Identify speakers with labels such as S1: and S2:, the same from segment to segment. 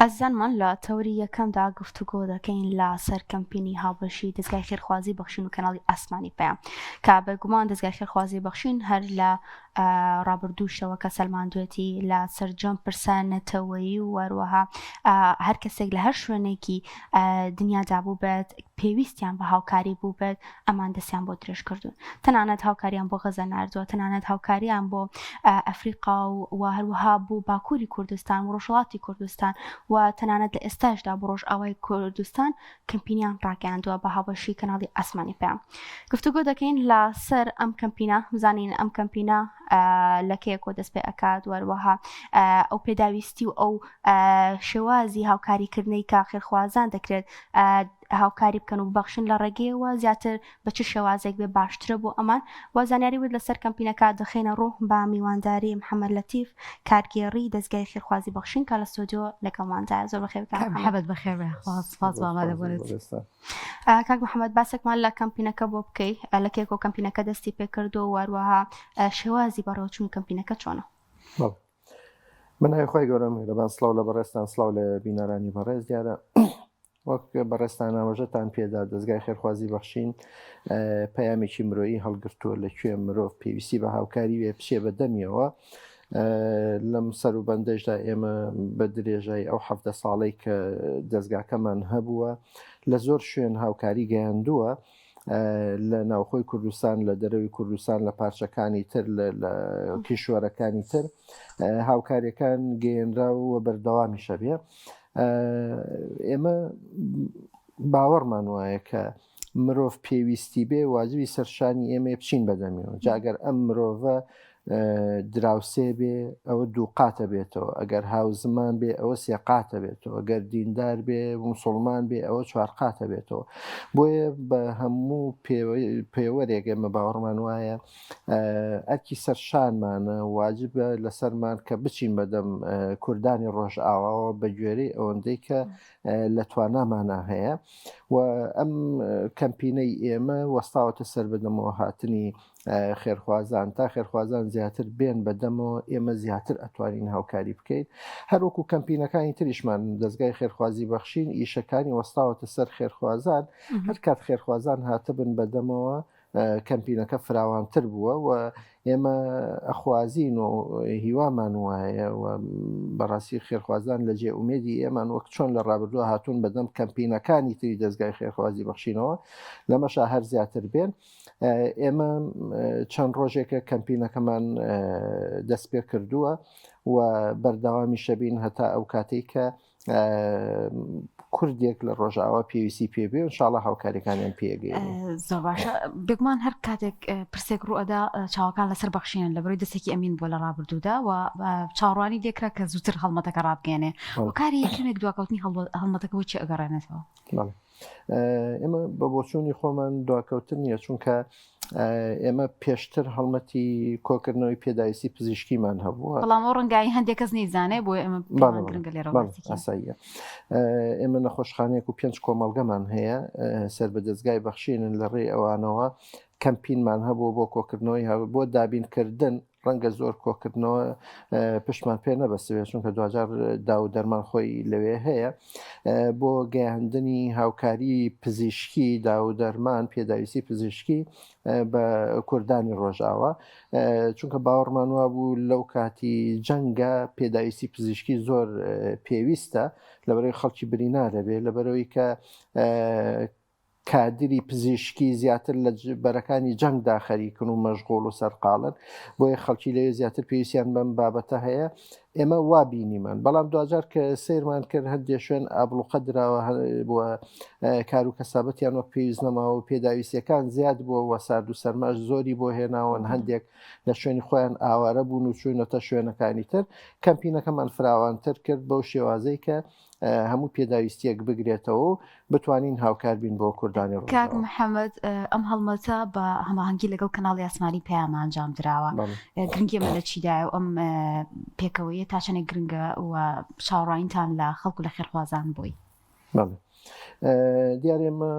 S1: ئازیزانمان لە تەوەری یەکەمدا گفتوگۆ دەکەین لە سەر کەمپینی هاوبەشی دەزگای خێرخوازی بەخشین و کەناڵی ئاسمانی پەیام کە بێگومان دەزگای خێرخوازی بەخشین هەر لە ڕابردووشەوە کە سەلماندوێتی لە سەرجەم پرسە نەتەوەیی و هەروەها هەر کەسێک لە هەر شوێنێکی دنیادا بووبێت پێویستیان بە هاوکاری بووبێت ئەمان دەستیان بۆ درێژ کردوون تەنانەت هاوکاریان بۆ غەزە ناردووە تەنانەت هاوکاریان بۆ ئەفریقا و هەروەها بۆ باکووری کوردستان و ڕۆژهەڵاتی کوردستان و تەنانەت لە ئێستاشدا بۆ ڕۆژئاوای کوردستان کەمپینیان ڕاگەیاندووە بە هاوبەشی کەناڵی ئاسمانی پەیام گفتوگۆ دەکەین لە سەر ئەم کەمپینە بزانین ئەم کەمپینە لە کەیەکۆ دەست پێ ئەکات وەروەها ئەو پێداویستی و ئەو شێوازی هاوکاریکردنەی کە خێرخوازان دەکرێت هاوکاری بکەن و ببەخشن لە ڕێگەیەوە زیاتر بە چ شێوازێک بێ باشترە بۆ ئەمان و زانیاری ورد لەسەر کەمپینەکە دەخەینە ڕوو بە میوانداری محەممەد لەتیف کارگێڕی دەزگای خێرخوازی بەخشین کە لە ستۆدیۆ لەگەڵماندایە زۆر بەخێر کاک
S2: محەممەد. محەممەد بەخێر بێ خوا سپاس بۆ ئامادەبوونت.
S1: کاک محەممەد باسێکمان لە کەمپینەکە بۆ بکەی لە کێکۆ کەمپینەکە دەستی پێکردو و هەروەها شێوازی بەڕێوەچوونی کەمپینەکە چۆنە؟
S3: بەڵێ بە ناوی خوای گەورە میهرەبان سڵاو لە بەڕێزتان سڵاو لە بینەرانی بەڕێز دیارە وەک بەڕێزتان ئاماژەتان پێدا دەزگای خێرخوازی بەخشین پەیامێکی مرۆیی هەڵگرتووە لە کوێ مرۆڤ پێویستی بە هاوکاری وێ بچێ بە دەمیەوە لەم سەروبەندەشدا ئێمە بە درێژای ئەو حەفتە ساڵەی کە دەزگاکەمان هەبووە لە زۆر شوێن هاوکاری گەیاندووە لە ناوخۆی کوردستان لە دەرەوی کوردستان لە پارچەکانی تر لە کیشوەرەکانی تر هاوکاریەکان گەیەنرا و بەردەوامیشە بێ ئێمە باوەڕمان وایە کە مرۆڤ پێویستی بێ واجبی سەرشانی ئێمە بچین بەدەمیەوە جاگەر ئەم مرۆڤە دراوسێ بێ ئەوە دووقاتە بێتەوە ئەگەر هاوزمان بێ ئەوە سێقاتە بێتەوە گەر دیندار بێ مسلمان بێ ئەوە چوارقاتە بێتەوە بۆیە بە هەموو پێوەرێک ئێمە باوەڕمان وایە ئەرکی سەرشانمانە واجبە لەسەرمان کە بچین بەدەم کوردانی ڕۆژئاواوە بە گوێرەی ئەوەندەی کە لە توانامانە هەیە و ئەم کەمپینەی ئێمە وەستاوەتە سەر بەدەمەوە هاتنی خێرخوازان تا خێرخوازان زیاتر بێن بە دەمەوە ئێمە زیاتر ئەتوانین هاوکاری بکەین هەروەکو کەمپینەکانی تریشمان دەستگای خێرخوازی بەخشین ئیشەکانی وەستاوەتە سەر خێرخوازان هەر کات خێرخوازان هاتبن بە دەمەوە کەمپینەکە فراوانتر بووە و ئێمە ئەخوازین و هیوامان وایە و بەڕاستی خێرخوازان لە جێ ئومێدی ئێمان وەک چۆن لە ڕابردووە هاتوون بەدەم کەمپینەکانی تری دەستگای خێرخوازی بەخشینەوە لەمەشا هەر زیاتر بێن ئێمە چەند ڕۆژێکە کەمپینەکەمان دەست پێ کردووە و بەردەوامی شەبین هەتا ئەو کاتێک کە کوردێک لە ڕۆژاوا پێویستی پێ بێ انشاءاللە هاوکاریەکانیان پێگەێن
S2: زۆر باشە بێگومان هەر کاتێک پرسێک ڕوئەدا چاوەکان لەسەر بەخشینن لە بەرەی دەستێکی ئەمین بووە لە ڕابردوودا و چاوەڕوانی لێکرا کە زووتر هەڵمەتەکە ڕابگەێنێ هۆکاری کەمێک دواکەوتنی هەڵمەتەکە بۆ چی ئەگەڕێنێتەوە؟
S3: ئێمە بە بۆچوونی خۆمان دواکەوتن نییە چونکە ئێمە پێشتر هەڵمەتی کۆکردنەوەی پێداویستی پزیشکیمان هەبووە
S2: بەڵام ئەو ڕەنگایی هەندێک کەس نەیزانێ بۆ ئێمە گرنگە لێرە
S3: ئاساییە ئێمە نەخۆشخانەیەک و پێنج کۆمەڵگەمان هەیە سەر بە دەستگای بەخشینن لە ڕێی ئەوانەوە کەمپینمان هەبوو بۆ کۆکردنەوەی هەبوو بۆ دابینکردن ڕەنگە زۆر کۆکردنەوە پشتمان پێ نەبەستێت چونکە دواجار دا و دەرمان خۆی لەوێ هەیە بۆ گەیاندنی هاوکاری پزیشکی دا و دەرمان پێداویستی پزیشکی بە کوردانی ڕۆژاوا چونکە باوەڕمان وابوو لەو کاتی جەنگە پێداویستی پزیشکی زۆر پێویستە لەبەرەوەی خەڵکی برینارە بێ لەبەرەوەی کە کادری پزیشکی زیاتر لە بەرەکانی جەنگدا خەریکن و مەشغوڵ و سەرقاڵن، بۆیە خەڵکی لەوێ زیاتر پێویستیان بەم بابەتە هەیە، ئێمە وا بینیمان، بەڵام دواجار کە سەیرمان کرد هەندێ شوێن ئابڵوقە دراوە و کار و کەسابەتیان وەک پێویست نەماوە و پێداویستیەکان زیاد بووە و سارد و سەرماش زۆری بۆ هێناون، هەندێک لە شوێنی خۆیان ئاوارە بوون و چوونەتە شوێنەکانی تر، کەمپینەکەمان فراوانتر کرد بەو شێوازەی کە هەموو پێداویستیەک بگرێتەوە و بتوانین هاوکار بین بۆ کوردانی
S2: ڕۆژئاوا. کاک محەمەد ئەم هەڵمەتە بە هەماهەنگی لەگەڵ کەناڵی ئاسمانی پەیام ئەنجام دراوە گرنگی ئەمە لە چیدایە و ئەم پێکەوەیە تا چەندێک گرنگە و چاوەڕوانیتان لە خەڵک و لە خێرخوازان بۆی؟
S3: بەڵێ دیارە ئێمە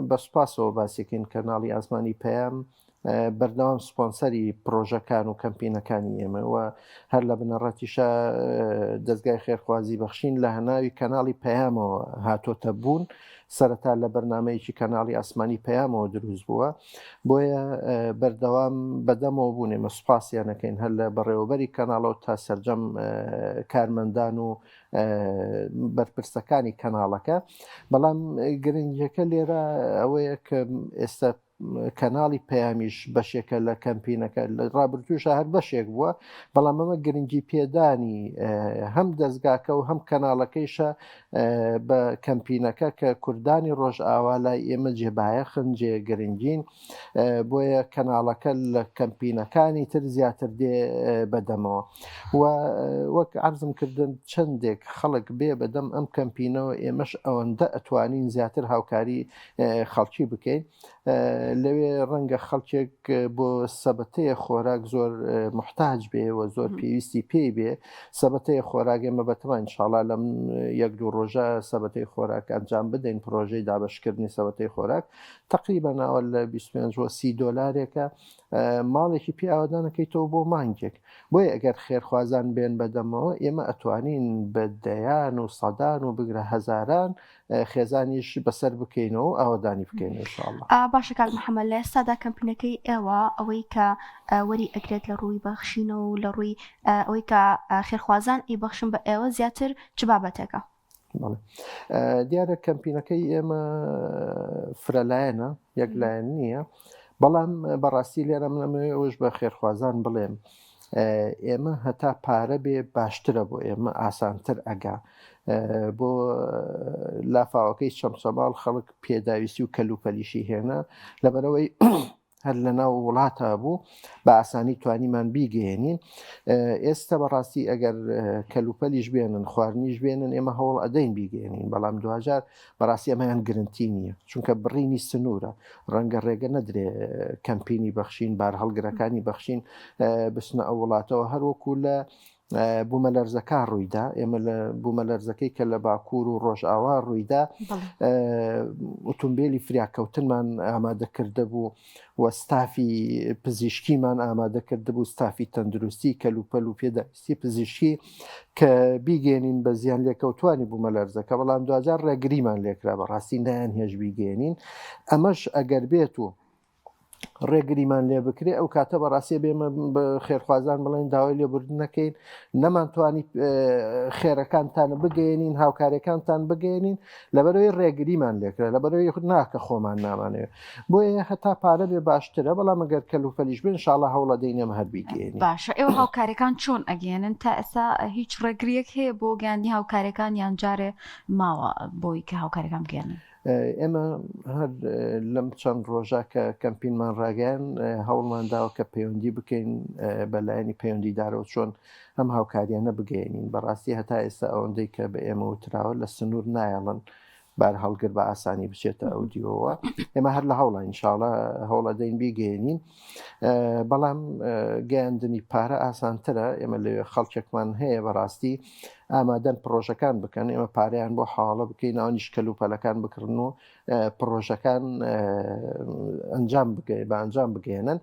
S3: بە سوپاسەوە باسیەکەین کەناڵی ئاسمانی پەیام. بەردەوام سپۆنسەری پرۆژەکان و کەمپینەکانی ئێمە و هەر لە بنەڕەتیشا دەزگای خێرخوازی بەخشین لە هەناوی کەناڵی پەیامەوە هاتۆتە بوون سەرەتا لە بەرنمەیەکی کەناڵی ئاسمانی پەیامەوە دروست بووە بۆیە بەردەوام بەدەمەوە بوون ئێمە سوپاسیانەکەین هەر لە بەڕێوەبەری کەناڵەوە تا سەرجەم کارمەندان و بەرپرسەکانی کەناڵەکە بەڵام گرنگیەکە لێرە ئەوەیە کە ئێستا کەناڵی پەیامیش بەشێکە لە کەمپینەکە لە ڕابردووشە هەر بەشێک بووە بەڵام ئەمە گرنگی پێدانی هەم دەستگاکە و هەم کەناڵەکەیشە بە کەمپینەکە کە کوردانی ڕۆژئاوا لای ئێمە جێبایەخن جێ گرنگین بۆیە کەناڵەکە لە کەمپینەکانی تر زیاتر دێ بەدەمەوە و وەک عرضم کردن چەندێک خەڵک بێ بەدەم ئەم کەمپینەوە ئێمەش ئەوەندە ئەتوانین زیاتر هاوکاری خەڵکی بکەین لەوێ ڕەنگە خەڵکێک بۆ سەبەتەیە خۆراک زۆر محتاج بێ و زۆر پێویستی پێی بێ سەبەتەیە خۆراک ئێمە بەتەمان انشاءاللە لەم یەک دوو ڕۆژە سەبەتەی خۆراک ئەنجام بدەین پرۆژەی دابەشکردنی سەبەتەی خۆراک تقریبا ناوە لە 25 بۆ 30 دۆلارێکە ماڵێکی پێ ئاوادانەکەیتەوە بۆ مانگێک بۆیە ئەگەر خێرخوازان بێن بەدەمەوە ئێمە ئەتوانین بە دەیان و سەدان و بگرە هەزاران خێزانیش بەسەر بکەینەوە و ئاوەدانی بکەین ان شاء اللە.
S1: باشە کاک محمد لە ئێستادا کەمپینەکەی ئێوە ئەوەی کە وەری ئەگرێت لە ڕووی بەخشینەوە و لە ڕووی ئەوەی کە خێرخوازان ئەیبەخشن بە ئێوە زیاتر چ بابەتێکە؟
S3: بەڵێ دیارە کەمپینەکەی ئێمە فرەلایەنە یەک لایەن نییە بەڵام بەڕاستی لێرە من ئەمەوێ ئەوش بە خێرخوازان بڵێم ئێمە هەتا پارە بێ باشترە بۆ ئێمە ئاسانتر ئەگا بۆ لافاوەکەی چەمچەماڵ خەڵک پێداویستی و کەلوپەلیشی هێنا لەبەرەوەی هەر لە ناو وڵاتە بوو بە ئاسانی توانیمان بیگەێنین ئێستا بەڕاستی ئەگەر کەلوپەلیش بێنن خواردنیش بێنن ئێمە هەوڵ ئەدەین بیگەێنین بەڵام دواجار بەڕاستی ئەمەیان گرنتی نییە چونکە بڕینی سنوورە ڕەنگە ڕێگە نەدرێ کەمپینی بەخشین بارهەڵگرەکانی بەخشین بچنە ئەو وڵاتەوە هەروەکو لە بوومەلەرزەکە ڕوویدا ئێمە لە بوومەلەرزەکەی کە لە باکوور و ڕۆژئاوا ڕوویدا ئۆتۆمبیلی فریاکەوتنمان ئامادە کردبوو و ستافی پزیشکیمان ئامادە کردبوو ستافی تەندروستی کەلوپەل و پێداویستی پزیشکی کە بیگەێنین بە زیان لێکەوتوانی بوومەلەرزەکە بەڵام دواجار ڕێگریمان لێکرا بەڕاستی نایان هێش بیگەێنین ئەمەش ئەگەر بێت و ڕێگریمان لێ بکرێ ئەو کاتە بەڕاستی بێمە بە خێرخوازان بڵێن داوای لێبوردن نەکەین نەمانتوانی خێرەکانتان بگەێنین هاوکاریەکانتان بگەێنین لەبەرەوەی ڕێگریمان لێکرا لەبەرەوەی ناکە خۆمان نامانەوێت بۆیە هەتا پارە بێ باشترە بەڵام ئەگەر کەلوپەلیش بن شاڵە هەوڵە دەین ئێمە هەر بیگەێنین.
S2: باشە ئێوە هاوکاریەکان چۆن ئەگەیەنن تا ئێستا هیچ ڕێگریەک هەیە بۆ گەیاندنی هاوکاریەکان یان جارێ ماوە بۆی کە هاوکاریەکان بگەیەنن؟
S3: ئێمە هەر لەم چەند ڕۆژە کە کەمپینمان ڕاگەیان هەوڵمان داوە کە پەیوەندی بکەین بە لایەنی پەیوەندیدارەوە چۆن ئەم هاوکاریانە بگەیەنین بەڕاستی هەتا ئێستا ئەوەندەی کە بە ئێمە وتراوە لە سنوور نایەڵن بارهەڵگر بە ئاسانی بچێتە ئەو دیوەوە ئێمە هەر لە هەوڵە ئینشاڵە هەوڵەدەین بیگەێنین بەڵام گەیاندنی پارە ئاسانترە ئێمە لەوێ خەڵکێکمان هەیە بەڕاستی ئامادەن پرۆژەکان بکەن ئێمە پارەیان بۆ حاڵە بکەین ئەوانیش کەلوپەلەکان بکڕن و پرۆژەکان ئەنجام بگەێ بە ئەنجام بگەێنن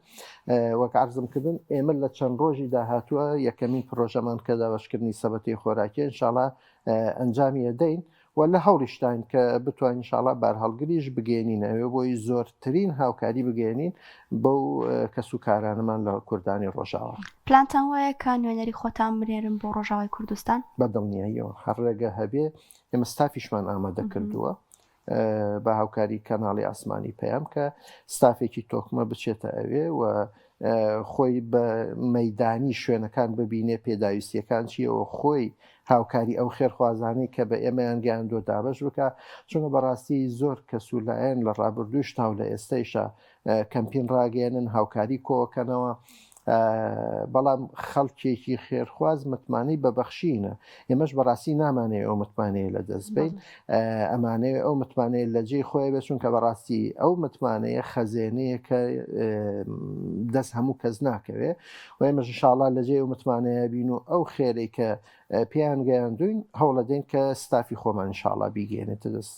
S3: وەک عرضم کردن ئێمە لە چەند ڕۆژی داهاتووە یەکەمین پرۆژەمان کە دابەشکردنی سەبەتی خۆراکی انشاءاللە ئەنجامی ئەدەین و لە هەوڵیشداین کە بتوانین ان شاءاللە بارهەڵگریش بگەیەنین ئەوێ بۆی زۆرترین هاوکاری بگەیەنین بەو کەس و کارانەمان لە کوردانی ڕۆژاوا.
S1: پلانتان وایە کە نوێنەری خۆتان بنێرن بۆ ڕۆژاوای کوردستان؟
S3: بە دڵنیاییەوە هەر ڕێگە هەبێ ئێمە ستافیشمان ئامادە کردووە بە هاوکاری کەناڵی ئاسمانی پەیام کە ستافێکی تۆکمە بچێتە ئەوێ و خۆی بە مەدانی شوێنەکان ببینێ پێداویستیەکان چیەوە خۆی هاوکاری ئەو خێرخوازانەی کە بە ئێمەیان گەیاندووە دابەش بکا، چونکە بەڕاستی زۆر کەس و لایەن لە ڕابردووشتا و لە ئێستەیشا کەمپین ڕاگەیەنن، هاوکاری کۆکەنەوە، بەڵام خەڵکێکی خێرخواز متمانەی بە بەخشینە، ئێمەش بەڕاستی نامانەوێ ئەو متمانەیە لە دەست بەین، ئەمانەوێ ئەو متمانەیە لە جێی خۆی بێت، چونکە بەڕاستی ئەو متمانەیە خەزێنەیە کە دەست هەموو کەس ناکەوێ و ئێمەش ئینشاڵڵا لە جێی ئەو متمانەیە بین و ئەو خێرەی کە. پێیان گەیاندوین هەوڵەدەین کە ستافی خۆمان انشاءاللە بیگەیەنێتە دەست.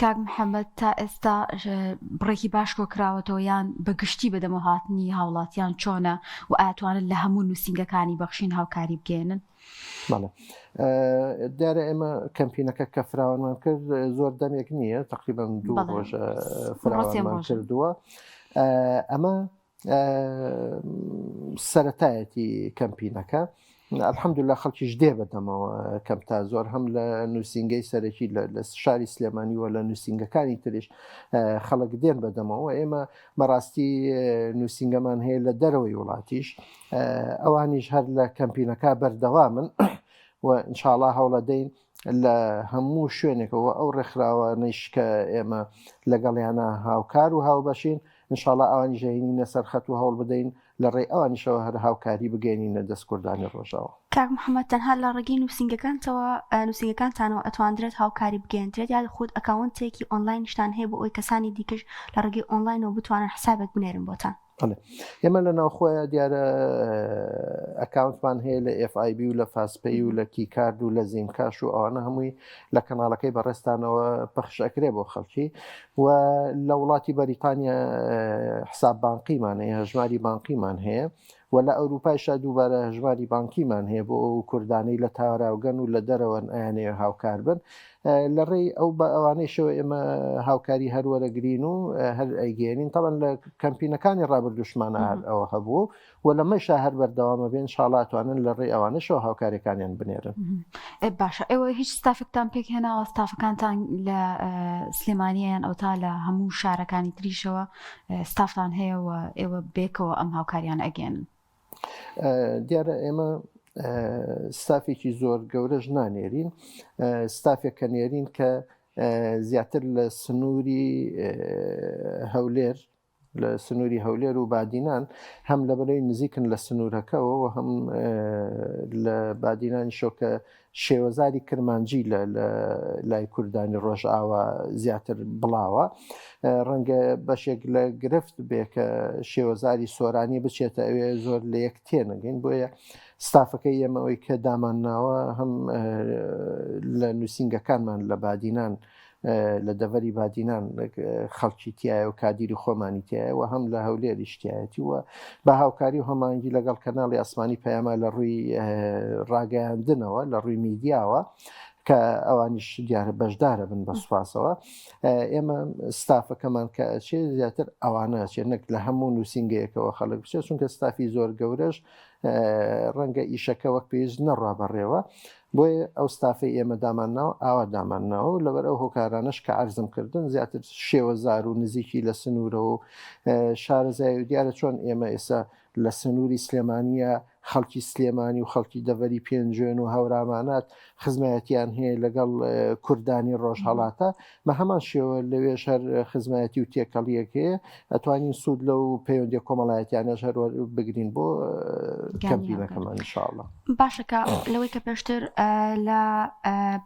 S2: کاک محەمەد تا ئێستا بڕێکی باش کۆکراوەتەوە یان بە گشتی بەدەمەوە هاتنی هاوڵاتیان چۆنە و ئاتوانن لە هەموو نووسینگەکانی بەخشین هاوکاری بگەێنن؟
S3: بەڵێ دیارە ئێمە کەمپینەکە کە فراوانمان کرد زۆر دەمێک نییە تقریبا دوو ڕۆژ فراوانمان کردووە ئەمە سەتایەتی کەمپینەکە الحمدلله خەڵکیش دێ بەدەمەوە کەم تا زۆر هەم لە نووسینگەی سەرەکی لە شاری سلێمانی و لە نووسینگەکانی تریش خەڵک دێن بەدەمەوە ئێمە بەڕاستی نووسینگەمان هەیە لە دەرەوەی وڵاتیش ئەوانیش هەر لە کەمپینەکە بەردەوامن و انشاءڵا هەوڵەدەین لە هەموو شوێنێکەوە ئەو ڕێکخراوانەیش کە ئێمە لەگەڵیانە هاوکار و هاوبەشین انشاءڵا ئەوانیش هێنینە سەر خەت و هەوڵ بدەین لە ڕێی ئەوانیشەوە هەر هاوکاری بگەینینە دەست کوردانی ڕۆژاوا.
S1: کاک محمد تەنها لە ڕێگەی نوسینگەکانتەوە نوسینگەکانتانەوە ئەتواندرێت هاوکاری بگەیەندرێت یاخود ئەکاونتێکی ئۆنلاینیشتان هەیە بۆ ئەوەی کەسانی دیکەش لە ڕێگەی ئۆنلاینەوە بتوانن حسابێک بنێرن بۆتان؟
S3: بەڵێ ئێمە لە ناوخۆیە دیارە ئەکاونتمان هەیە لە FIB و لە فاستپەی و لە کیکارد و لە زینکاش و ئەوانە هەمووی لە کەناڵەکەی بەڕێزتانەوە پەخش ئەکرێ بۆ خەڵکی و لە وڵاتی بەریتانیا حساب بانقیمان هەیە هەژماری بانقیمان هەیە و لە ئەوروپایشا دووبارە هەژماری بانکیمان هەیە بۆ ئەو کوردانەی لە تاراوگەن و لە دەرەوەن ئەیانەوێ هاوکار بن لە ڕێی ئەو بە ئەوانەیشەوە ئێمە هاوکاری هەر وەرەگرین و هەر ئەیگەێنین تەبەن لە کەمپینەکانی ڕابردوشمانە هەر ئەوە هەبوو و لەمەشا هەر بەردەوامە بێن شاڵاتوانن لە ڕێی ئەوانەشەوە هاوکاریەکانیان بنێرن.
S2: باشە ئێوە هیچ ستافێکتان پێکهێناوە ستافەکانتان لە سلێمانیان ئەو تا لە هەموو شارەکانی تریشەوە ستافتان هەیە و ئێوە بێکەوە ئەم هاوکاریان ئەگەێنن؟
S3: دیارە ئێمە ستافێکی زۆر گەورەش نانێرین ستافێک کە نێرین کە زیاتر لە سنووری هەولێر لە سنووری هەولێر و بادینان هەم لەبەرەی نزیکن لە سنوورەکەەوە و هەم لە بادینانی شۆکە شێوەزاری کرمانجی لە لای کوردانی ڕۆژئاوا زیاتر بڵاوە ڕەنگە بەشێک لە گرفت بێ کە شێوەزاری سۆرانی بچێتە ئەوێ زۆر لە یەک تێنەگەین بۆیە ستافەکەی ئێمە ئەوی کە دامان ناوە هەم لە نووسینگەکانمان لە بادینان لە دەڤەری بادینان خەڵکی تایە و کادیری خۆمانی تایە و هەم لە هەولێریش تایەتی و بە هاوکاری و هەمانگی لەگەڵ کەناڵی ئاسمانی پەیاما لە ڕووی ڕاگەیاندنەوە لە ڕووی میدیاوە کە ئەوانیش دیارە بەشدارە بن بە سوپاسەوە ئێمە ستافەکەمان کە ئەچێ زیاتر ئەوانە ئەچێ نەک لە هەموو نووسینگەیەکەوە خەڵک بچێت چونکە ستافی زۆر گەورەش ڕەنگە ئیشەکە وەک پێویست نەڕوا بەڕێوە بۆیە ئەو ستافەی ئێمە دامان ناوە ئاوا دامان ناوە و لەبەر ئەو هۆکارانەش کە عەرزم کردن زیاتر شێوەزار و نزیکی لە سنوورەوە و شارەزای و دیارە چۆن ئێمە ئێستا لە سنووری سلێمانییە خەڵکی سلێمانی و خەڵکی دەڤەری پێنجوێن و هەورامانات خزمایەتیان هەیە لەگەڵ کوردانی ڕۆژهەڵاتە بە هەمان شێوە لەوێش هەر خزمایەتی و تێکەڵیەک هەیە ئەتوانین سوود لەو پەیوەندیە کۆمەڵایەتیانەش هەر بگرین بۆ کەمپینەکەمان انشاءاللە.
S1: باشە کە لەوەی کە پێشتر لە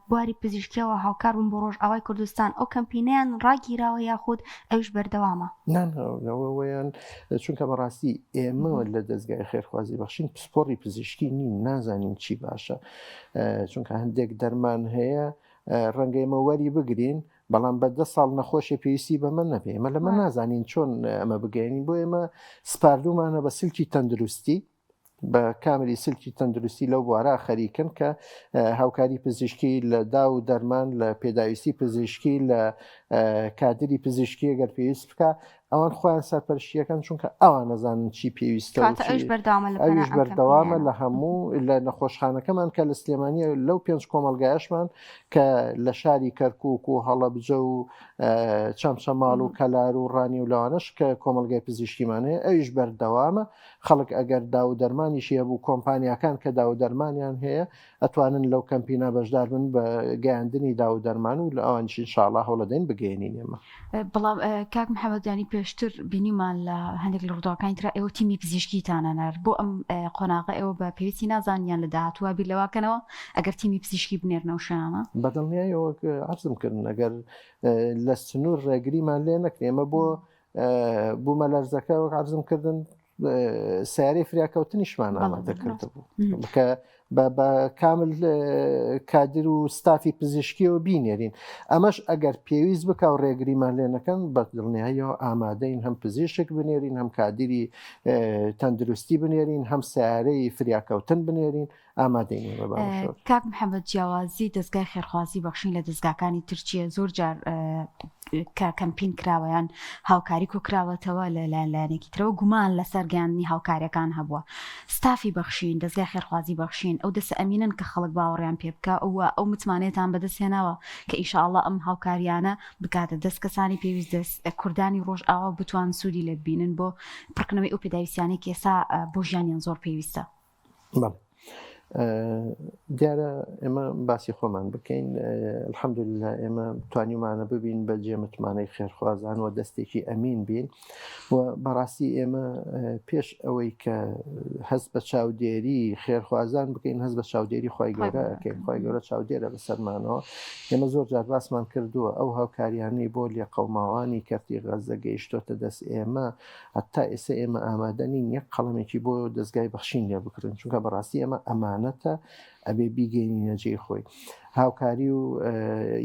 S1: بواری پزیشکیەوە هاوکار بوون بۆ ڕۆژئاوای کوردستان ئەو کەمپینەیان ڕاگیراوە یاخود ئەویش بەردەوامە؟
S3: نا نا چونکە بەڕاستی ئێمە لە دەزگای خێرخوازی بەخشین پسپۆڕی پزیشکی نین نازانین چی باشە چونکە هەندێک دەرمان هەیە ڕەنگە ئێمە وەری بگرین بەڵام بە دە ساڵ نەخۆشی پێویستی بەمە نەبێ ئێمە لەمە نازانین چۆن ئەمە بگەێنین بۆ ئێمە سپاردومانە بە سلکی تەندروستی بە کامری سلکی تەندروستی لەو بوارە خەریکن کە هاوکاری پزیشکی لە دا و دەرمان لە پێداویستی پزیشکی لە کادری پزیشکی گەر پێویست بکە ئەوان خۆیان سەرپەرشتیەکەن چونکە ئەوان نەزانن چی پێویستە
S1: ئەویش بەردەوامە لە
S3: ئەویش بەردەوامە لە هەموو لە نەخۆشخانەکەمان کە لە سلێمانیە لەو پێنج کۆمەلگایشمان کە لە شاری کەرکک و هەڵەبجە و چەمچەماڵ و کەلار و ڕانی و لەوانەش کە کۆمەلگای پزیشکیمان هەیە ئەویش بەردەوامە خەڵک ئەگەر داو دەرمانیشی هەبوو کۆمپانیاکان کە داو دەرمانیان هەیە ئەتوانن لەو کەمپینە بەشدار بن بە گەیاندنی داو و دەرمان و لە ئەوانیش ان شاء اللە هەوڵەدەین بگەیەنین ئێمە.
S2: بەڵام کاک محەمەد یانی پێشتر بینیمان لە هەندێک لە ڕووداوەکانی ترا ئێوە تیمی پزیشکیتان ئەنارد بۆ ئەم قۆناغە ئێوە بە پێویستی نازانن یان لە داهاتووە بیر لەوە کەنەوە ئەگەر تیمی پزیشکی بنێرنەوە شوێنانە؟
S3: بە دڵنیاییەوە وەک عەرزم کردن ئەگەر لە سنوور ڕێگریمان لێ نەکرێ ئێمە بۆ بوومەلەرزەکە وەک عەرزم کردن سیارەی فریاکەوتنیشمان ئامادە کردبوو کە بە کامل کادر و ستافی پزیشکیەوە بینێرین ئەمەش ئەگەر پێویست بکا و ڕێگریمان لێ نەکەن بە دڵنیاییەوە ئامادەین هەم پزیشک بنێرین هەم کادری تەندروستی بنێرین هەم سیارەی فریاکەوتن بنێرین ئامادەین ئێمە بە
S2: ئەم کاک محەممەد جیاوازی دەستگای خێرخوازی بەخشین لە دەستگاکانی ترچیە زۆر جار کە کەمپین کراوە یان هاوکاری کۆکراوەتەوە لە لایەن لایەنێکی ترەوە گومان لەسەر گەیاندنی هاوکاریەکان هەبووە ستافی بەخشین دەزگای خێرخوازی بەخشین ئەو دەسە ئەمینن کە خەڵک باوەڕیان پێ بکا و ئەو متمانەیەتان بەدەست هێناوە کە ئیشاڵڵا ئەم هاوکاریانە بگاتە دەست کەسانی پێویست دەست کوردانی ڕۆژئاوا و بتوان سوودی لێ ببینن بۆ پڕکردنەوەی ئەو پێداویستیانەی کە ئێستا بۆ ژیانیان زۆر پێویستە.
S3: بەڵێ دیارە ئێمە باسی خۆمان بکەین الحەمدللا ئێمە توانیمانە ببین بە جێ متمانەی خێرخوازان و دەستێکی ئەمین بین و بەڕاستی ئێمە پێش ئەوەی کە هەست بە چاودێری خێرخوازان بکەین هەست بە چاودێری خی گەورە ئەەکەین خی گەورە چاودێرە بەسەرمانەوە ئێمە زۆر جار باسمان کردووە ئەو هاوکاریانەی بۆ لێقەوماوانی کەرتی غەزە گەیشتۆتە دەست ئێمە هەتا ئێستا ئێمە ئامادە نین یەک قەڵەمێکی بۆ دەستگای بەخشین لێ بکڕین چونکە بەڕاستی ئێمە ئەمانەتە ئەبێ بیگەینینە جێی خۆی هاوکاری و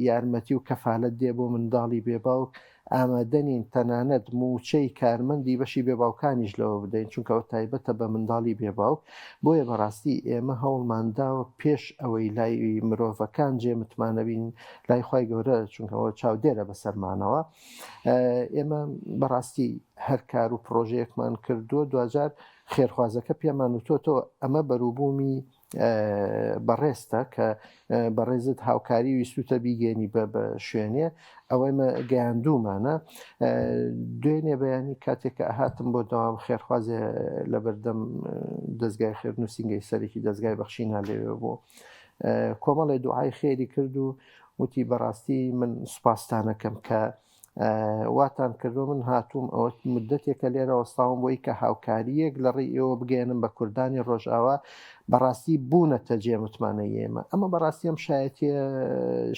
S3: یارمەتی و کەفالەت دێ بۆ منداڵی بێباوک ئامادە نین تەنانەت موچەی کارمەندی بەشی بێباوکانیش لەوە بدەین چونکە ئەو تایبەتە بە منداڵی بێباوک بۆیە بەڕاستی ئێمە هەوڵمان داوە پێش ئەوەی لای مرۆڤەکان جێ متمانە بین لای خوای گەورە چونکە ئەوە چاودێرە بەسەرمانەوە ئێمە بەڕاستی هەر کار و پرۆژەیەکمان کردووە دواجار خێرخوازەکە پێمان وتۆتەوە ئەمە بەروبوومی بەڕێزتە کە بەڕێزت هاوکاری ویستوتە بیگەێنی بە بە شوێنێ ئەوەیمە گەیاندوومانە دوێنێ بەیانی کاتێک کە هاتم بۆ دەوام خێرخوازێ لە بەردەم دەستگای خێر نووسینگەی سەرێکی دەستگای بەخشینا لەوێ بوو کۆمەڵێ دوعای خێری کرد و وتی بەڕاستی من سوپاستانەکەم کە واتان کردو من هاتووم ئەوە مدەتێکە لێرە وەستاوم بۆی کە هاوکاریەک لە ڕێی ئێوە بگەێنم بە کوردانی ڕۆژئاوا بەڕاستی بوونەتە جێ متمانەی ئێمە ئەمە بەڕاستی ئەم شایەتیە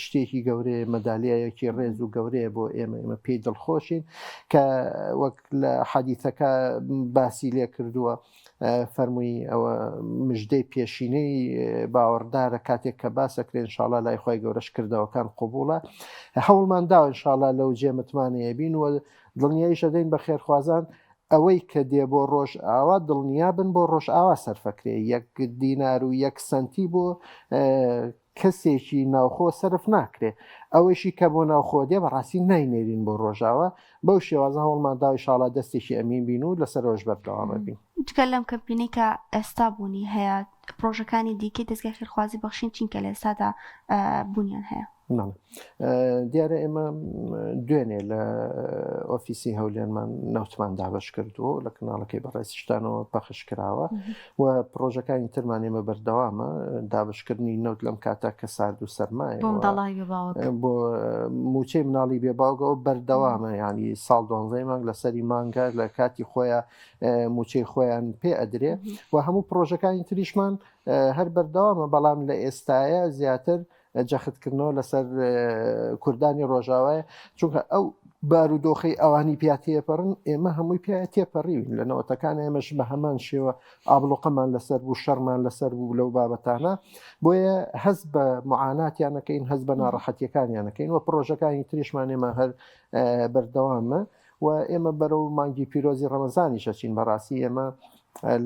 S3: شتێکی گەورەیە مەدالیایەکی ڕێز و گەورەیە بۆ ئێمە ئێمە پێی دڵخۆشین کە وەک لە حەدیثەکە باسی لێ کردووە فەرمووی ئەوە مژدەی پێشینەی باوەڕدارە کاتێک کە باسەکرێن انشاءاللە لای خی گەورەش کردەوەکان قوبوڵە هەوڵمان داوە انشاءاللە لەو جێ متمانەیە بین و دڵنیاییش دەدەین بە خێرخوازان ئەوەی کە دێ بۆ ڕۆژئاوا دڵنیا بن بۆ ڕۆژئاوا سەرفەکرێ یەک دینار و یەک سەنتی بۆ کەسێکی ناوخۆ سەرف ناکرێ ئەوەیشی کە بۆ ناوخۆ دێ بەڕاستی ناینێرین بۆ ڕۆژاوا بەو شێوازە هەوڵمان دا ئیشاڵا دەستێکی ئەمین بین و لەسەرەوەش بەردەوامە بین.
S1: جگە لەم کەمپینەی کە ئێستا بوونی هەیە، پڕۆژەکانی دیکەی دەزگای خێرخوازی بەخشین چین کە لە ئێستادا بوونیان هەیە؟
S3: دیارە ئێمە دوێنێ لە ئۆفیسی هەولێرمان نەوتمان دابش کردووە لە کەناڵەکەی بەڕێزیشتانەوە پەخش کراوە و پرۆژەکانی ترمان ئێمە بەردەوامە دابشکردنی نەوت لەم کاتە کە سارد و سەرمایە بۆ موچەی مناڵی بێ باوکەوە بەردەوامە ینی ساڵ دوانزەی مانگ لەسەری مانگە لە کاتی خۆیان موچەی خۆیان پێ ئەدرێ و هەموو پرۆژەکانی تریشمان هەر بەردەوامە بەڵام لە ئێستاە زیاتر جەختکردنەوە لەسەر کوردانی ڕۆژاوایە چونکە ئەو بارودۆخی ئەوانی پیا تێپەڕن ئێمە هەمووی پیا تێپەڕیوین لە نەوەتەکان ئێمەش بە هەمان شێوە ئابلۆقەمان لەسەر بوو شەڕمان لەسەر بوو لەو بابەتانە بۆیە هەست بە معاناتیانەکەین هەست بە ناڕەحەتیەکانیانەکەین و پرۆژەکانی تریشمان ئێمە هەر بەردەوامە و ئێمە بەرەو مانگی پیرۆزی ڕەمەزانیش ئەچین بەڕاستی ئێمە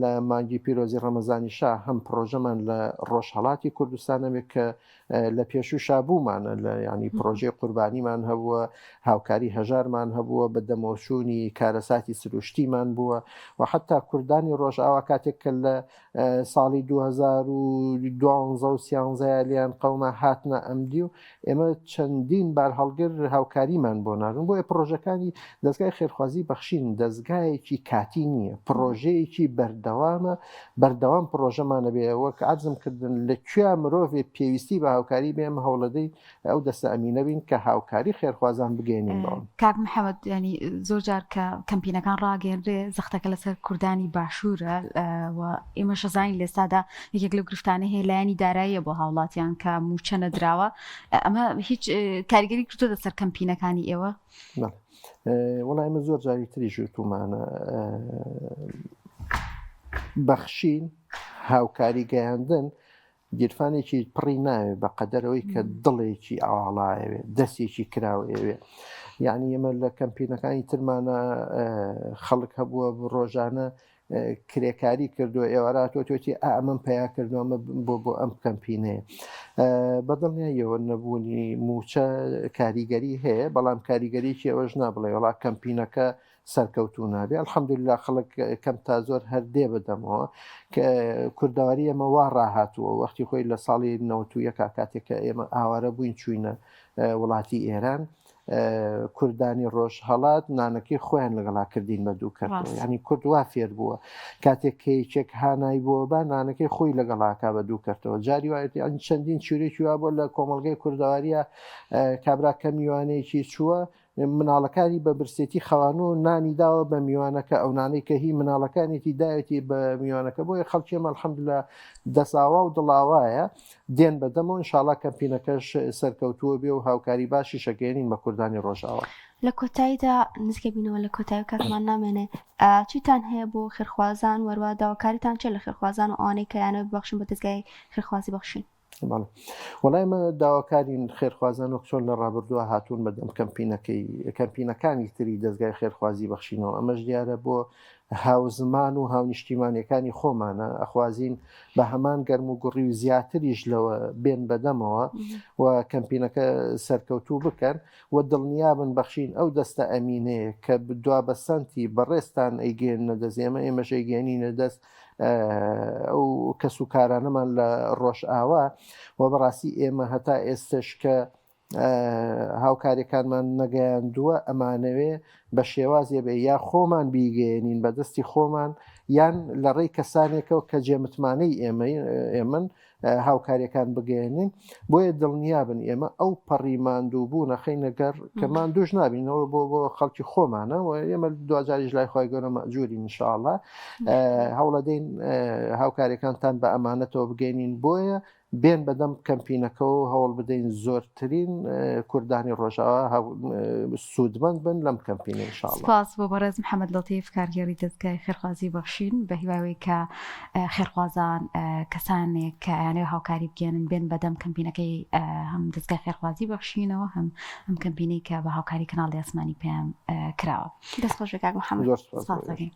S3: لە مانگی پیرۆزی ڕەمەزانی شا هەم پرۆژەمان لە ڕۆژهڵاتی کوردستانەوێت کە لە پێشوو شابوومانە لە ینی پرۆژەی قوربانیمان هەبووە هاوکاری هەژارمان هەبووە بە دەمەوچوونی کارەساتی سروشتیمان بووە و حتا کوردانی ڕۆژئاوا کاتێک کە لە ساڵی 2012 و سیانزەیە لیان قەوما هاتنە ئەمدی و ئێمە چەندین بارهەڵگر هاوکاریمان بۆ ناردن بۆیە پڕۆژەکانی دەزگای خێرخوازی بەخشین دەزگایەکی کاتی نییە پڕۆژەیەکی بەردەوامە بەردەوام پڕۆژەمانە بێ وەک عەرزم کردن لە کوێ مرۆڤێ پێویستی بە هاوکاری بێ ئێمە هەوڵەدەین ئەو دەستە ئەمینە بین کە هاوکاری خێرخوازان بگەێنین بەوان.
S2: کاک محەمەد یانی زۆر جار کە کەمپینەکان ڕاگەیەنرێ زەختەکە لەسەر کوردانی باشوورە و ئێمەش ئەزانین لە ئێستادا یەکێک لەو گرفتانەی هەیە لایەنی داراییە بۆ هاوڵاتیان کە مووچە نەدراوە ئەمە هیچ کاریگەری کردووەتە سەر کەمپینەکانی ئێوە؟
S3: وەڵا ئێمە زۆر جاری تریش وتومانە بەخشین هاوکاری گەیاندن. گیرفانێکی پڕی ناوێ بە قەدەرەوەی کە دڵێکی ئاواڵایەوێ دەستێکی کراوەیەوێ یعنی ئێمە لە کەمپینەکانی ترمانە خەڵک هەبووە ڕۆژانە کرێکاری کردووە ئێوارە تۆ تۆتی ئەمەم پیا کردووە ئەمە بۆ بۆ ئەم کەمپینەیە بەدڵنیاییەوە نەبوونی موچە کاریگەری هەیە بەڵام کاریگەریی ئەوەش نابڵێ وڵا کەمپینەکە سەرکەوتوو نابێ الحمدللە خەڵک کەم تا زۆر هەر دێ بەدەمەوە کە کوردەواری ئێمە وا ڕاهاتووە وەختی خۆی لە ساڵی 91 کاتێک کە ئێمە ئاوارە بووین چوینە وڵاتی ئێران کوردانی ڕۆژهەڵات نانەکەی خۆیان لەگەڵا کردین بە دوو کەرتەوە ینی کورد وا فێر بووە کاتێک کە یەکێک هانای بۆ با نانەکەی خۆی لەگەڵاکا بە دوو کەرتەوە جاری وایەتی ئەن چەندین چیرێکی وا بۆ لە کۆمەڵگەی کوردەواریە کابرا کە میوانەیەکی چووە مناڵەکانی بە برسێتی خەوانوە و نانی داوە بە میوانەکە ئەو نانەی کە هی مناڵەکانێتی داوێتی بە میوانەکە بۆیە خەڵکی ئێمە الحمدلله دەساوا و دڵاوایە دێن بە دەمەوە انشاءاللە کەمپینەکەش سەرکەوتووە بێ و هاوکاری باشی شەکێنین بە کوردانی ڕۆژاوا.
S1: لە کۆتاییدا نزیکە بینەوە لە کۆتایی و کاتمان نامێنێ چیتان هەیە بۆ خێرخوازان وەروا داواکاریتان چیە لە خێرخوازان و ئەوانەی کە یانەوێ ببەخشن بە دەزگای خێرخوازی بەخشین؟
S3: بەڵێ وەڵای ئێمە داواکارین خێرخوازان وەک چۆن لە ڕابردووە هاتوون بەدەم کەمپینەکەی کەمپینەکانی تری دەستگای خێرخوازی بەخشینەوە ئەمەش دیارە بۆ هاوزمان و هاونیشتیمانەکانی خۆمانە ئەخوازین بە هەمان گەرم و گوڕی و زیاتریش لەوە بێن بەدەمەوە و کەمپینەکە سەرکەوتوو بکەن و دڵنیابن بەخشین ئەو دەستە ئەمینەیە کە دوا بەسەنتی بەڕێزتان ئەیگەێنە دەست ئێمە ئێمەش ئەیگەێنینە دەست ئەو کەس و کارانەمان لە ڕۆژئاوا و بەڕاستی ئێمە هەتا ئێستش کە هاوکاریەکانمان نەگەیاندووە ئەمانەوێ بە شێوازێ بێ یا خۆمان بیگەێنین بە دەستی خۆمان یان لە ڕێی کەسانێکەوە کە جێمتمانەی ئێمە ئێمن هاوکاریەکان بگەیەنین بۆیە دڵنیابن ئێمە ئەو پەڕی ماندوو بوو نەخەینە گەڕ کە ماندوش نابینەوە بۆ بۆ خەڵکی خۆمانە و ئێمە دوجاریش لای خی گەورە مەجووری انشاءله هەوڵەدەین هاوکاریەکانتان بە ئەمانەتەوە بگەینین بۆیە بێن بەدەم کەمپینەکەەوە هەوڵ بدەین زۆرترین کوردانی ڕۆژاوا سوودمەند بن لەم کەمپینە ان شاء اللە.
S2: سپاس بۆ بەڕێز محەمەد لەتیف کارگێڕی دەزگای خێرخوازی بەخشین بە هیوای ئەوەی کە خێرخوازان کەسانێک کە ئەیانەوێ هاوکاری بگەیەنن بێن بەدەم کەمپینەکەی هەم دەزگای خێرخوازی بەخشینەوە هەم ئەم کەمپینەی کە بە هاوکاری کەناڵی ئاسمانی پەیام کراوە.
S1: دەست خۆش بێ کاک محەمەد.
S3: زۆر سپاس.
S2: سپاس دەکەین.